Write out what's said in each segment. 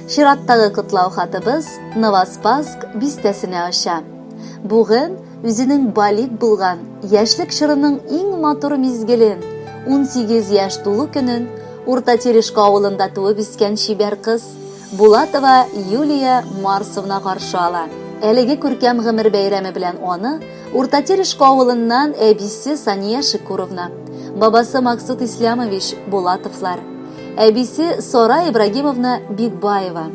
Чираттагы котлау хатыбыз Новоспасск бистәсенә оча. Бүген үзенең балиг булган яшьлек чорының иң матур мизгелен, 18 яшь тулу көнен Урта Терешка авылында туып үскән чибәр кыз Булатова Юлия Марсовна каршы ала. Әлеге күркәм гомер бәйрәме белән аны Урта Терешка авылыннан әбисе Сания Шикуровна, бабасы Максут Ислямович Булатовлар, әбисе Сора Ибрагимовна Бикбаева,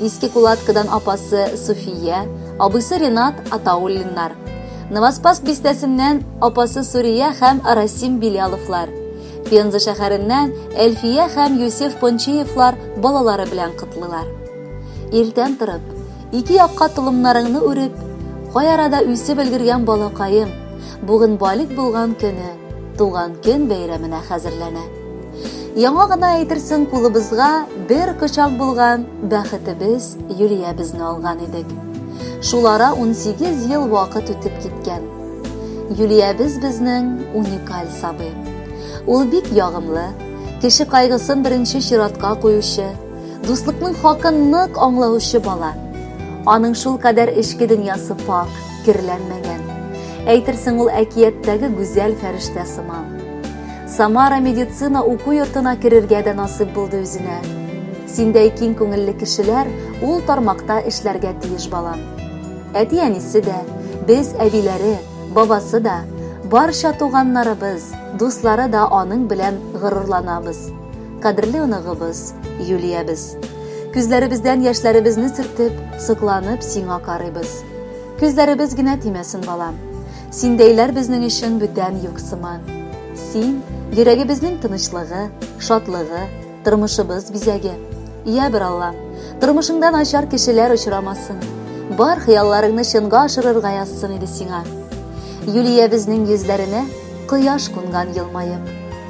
Иске Кулаткадан апасы Суфия, абыйсы Ренат Атауллиннар, Новоспасск бистәсеннән апасы Сурия һәм Расим Биляловлар, Пенза шәһәреннән Әлфия һәм Юсеф Пончеевлар балалары белән котлыйлар. Иртән торып, ике якка толымнарыңны үреп, кай арада үсеп өлгергән балакаем, бүген балигъ булган көне, туган көн бәйрәменә хәзерләнә. Яңа гына әйтерсең кулыбызга бер кочак булган бәхетебез Юлиябезне алган идек. Шул ара 18 ел вакыт үтеп киткән. Юлиябез безнең уникаль сабый. Ул бик ягымлы, кеше кайгысын беренче чиратка куючы, дуслыкның хакын нык аңлаучы бала. Аның шул кадәр эчке дөньясы пак, керләнмәгән. Әйтерсең ул әкияттәге гүзәл фәрештә сыман. Самара медицина уку йортына керергә дә насыйп булды үзенә. Синдәй киң күңелле кешеләр ул тармакта эшләргә тиеш, балам. Әти-әнисе дә, без әбиләре, бабасы да, барча туганнарыбыз, дуслары да аның белән горурланабыз. Кадерле оныгыбыз, Юлиябез. Күзләребездән яшьләребезне сөртеп, сокланып сиңа карыйбыз. Күзләребез генә тимәсен, балам. Синдәйләр безнең өчен бүтән юк сыман. Син, йөрәгебезнең тынычлыгы, шатлыгы, тормышыбыз бизәге. Я бер Аллам, тормышыңда начар кешеләр очрамасын. Бар хыялларыңны чынга ашырырга язсын иде сиңа. Юлиябезнең йөзләренә кояш кунган елмаеп.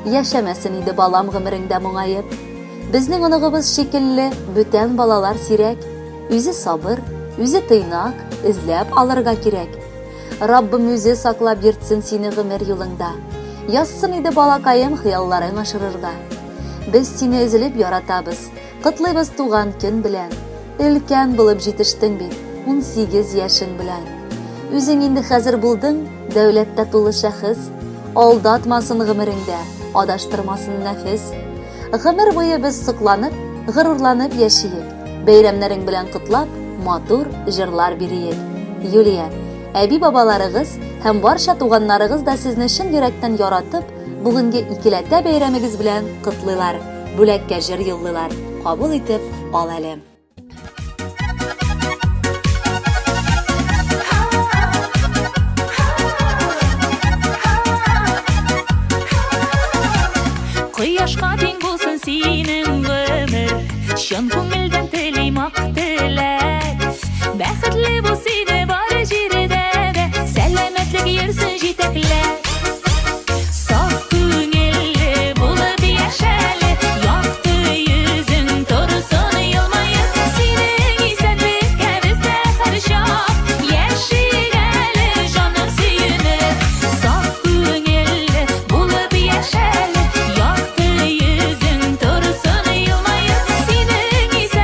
Яшәмәсен иде балам гомереңдә моңаеп. Безнең оныгыбыз шикелле бүтән балалар сирәк. Үзе сабыр, үзе тыйнак, эзләп алырга кирәк. Раббым үзе саклап йөртсен сине гомер юлыңда. Язсын иде балакаем хыялларың ашырырга. Без сине өзелеп яратабыз, котлыйбыз туган көн белән. Өлкән булып җитештең бит, 18 яшең белән. Үзең инде хәзер булдың, дәүләттә тулы шәхес. Алдатмасын гомереңдә, адаштырмасын нәфес. Гомер буе без сокланып, горурланып яшиек. Бәйрәмнәрең белән котлап, матур җырлар бириек. Юлия, әби-бабаларыгыз һәм барча туганнарыгыз да сезне чын йөрәктән яратып, бүгенге икеләтә бәйрәмегез белән котлыйлар. Бүләккә җыр юллыйлар. Кабул итеп ал әле. Кояшка тиң булсын синең гомер, Чын күңелдән телим ак теләк. Бәхетле бул сине бар җирдә дә, Сәламәтлек йөрсен җитәкләп. Саф күңелле булып яшәле, Якты йөзең торсын елмаеп. Синең исәнлеккә без дә һәрчак Яшик әле, җаным сөенеп. Саф күңелле булып яшәле, Якты йөзең торсын елмаеп. Синең.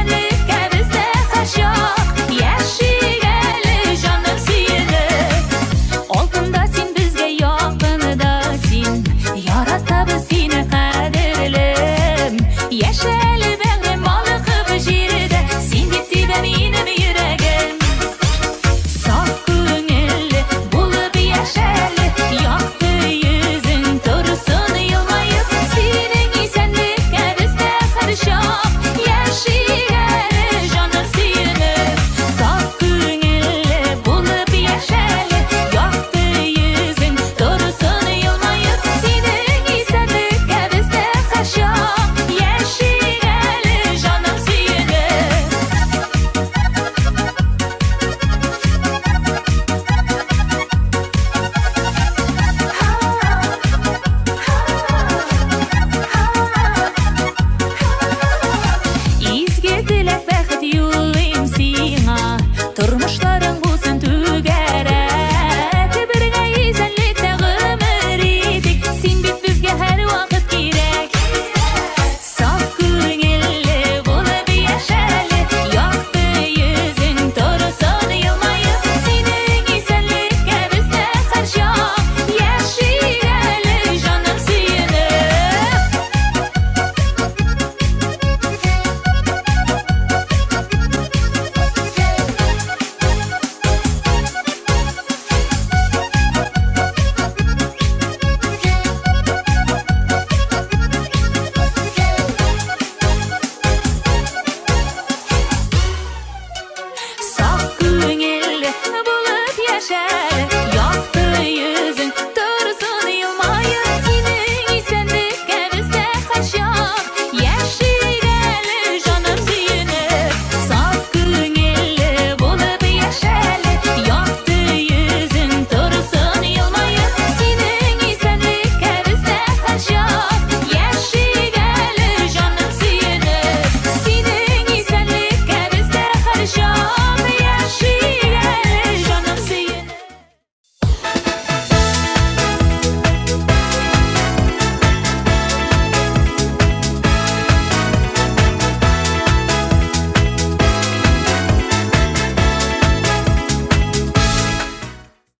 чәчәк.